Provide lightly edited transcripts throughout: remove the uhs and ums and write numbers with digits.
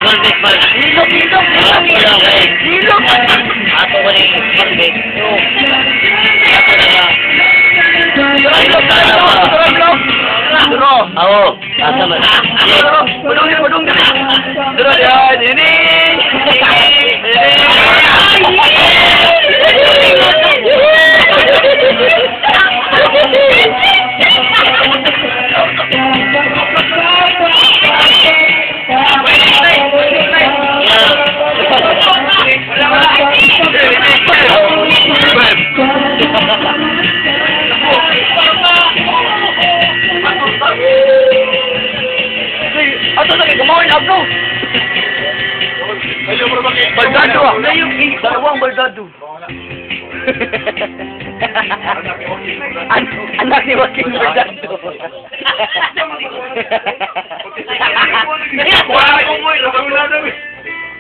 Convict man. Ilog, ilog, ilog. Wala kay. Ilog. Ato ko ni convict. Ato na nga. Ilog, ilog, ilog. Duro. Awo, asa man. Duro. Padung, padung. Duro yan. Ini. Ato na kay gumawa na ako. Baldado ah. Dalawang baldado. Anak ni Joaquin Baldado.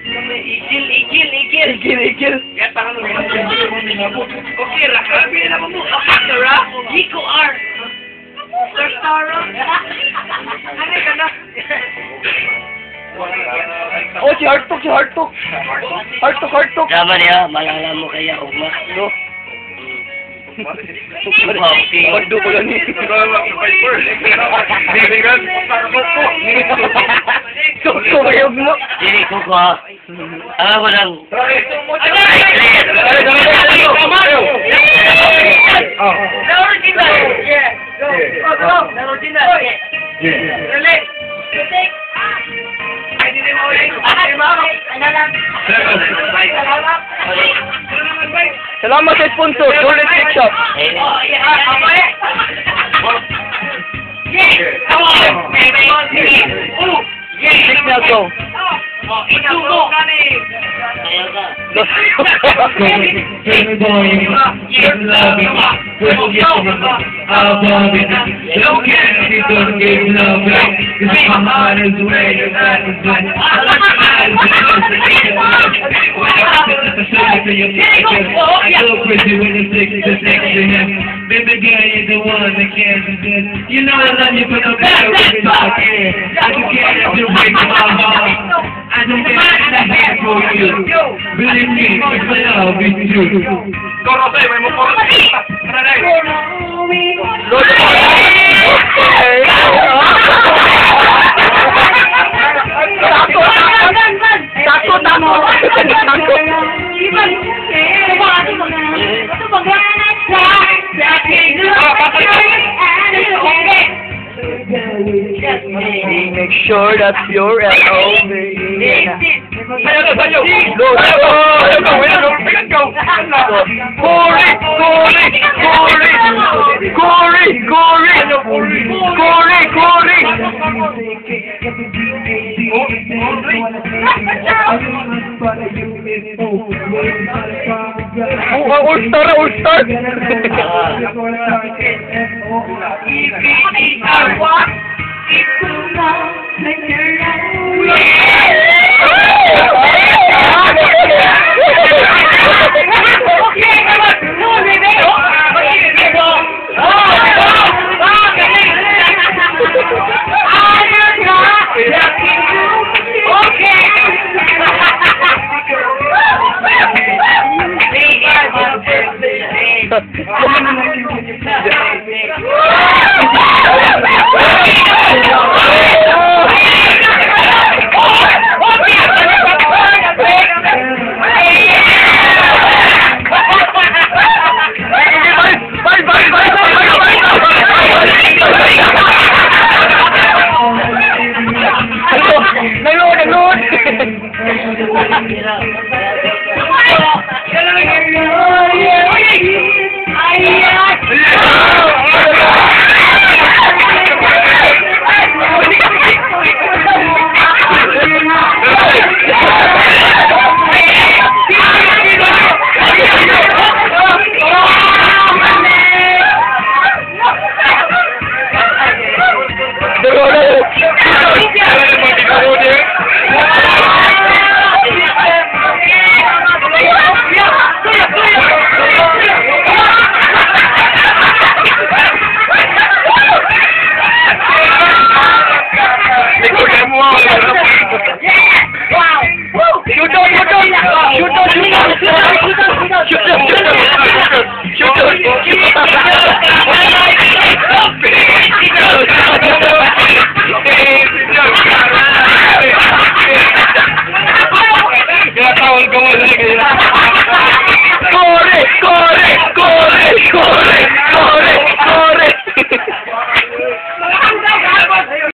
Igil, igil, igil. Igil, igil. Okay, ra. Okay, ra. Gico R. Sir Taro. Ano ka na? Oh, si Hartok, si Hartok. Hartok, Hartok. Tama niya, malala mo kaya ugma. No. Magdo ko gani. Suko kayo mo. Dili ko ko ha. Ang ako lang. The original. Yeah. Oh, the original. Relax. Ay, di mo ulit. Ano lang? Salamat sa sponsor, Golden Cake Shop. Oh, yeah. Okay. Yeah. Come on. Oh, yeah. Signal go. Oh, itubo. Ayaw ka. Baby girl, you're the one that can't resist. You know I love you, but no matter what it is, I care. I don't care if you break my heart. I don't care if I have for you. Believe me, it's my love is true. Tako, tako, tako. Tako. Make sure that's pure L-O-V. Corey, Corey, Corey, Corey, Corey, Corey, Corey. Oh, all star, all star. E-V-E-R, what?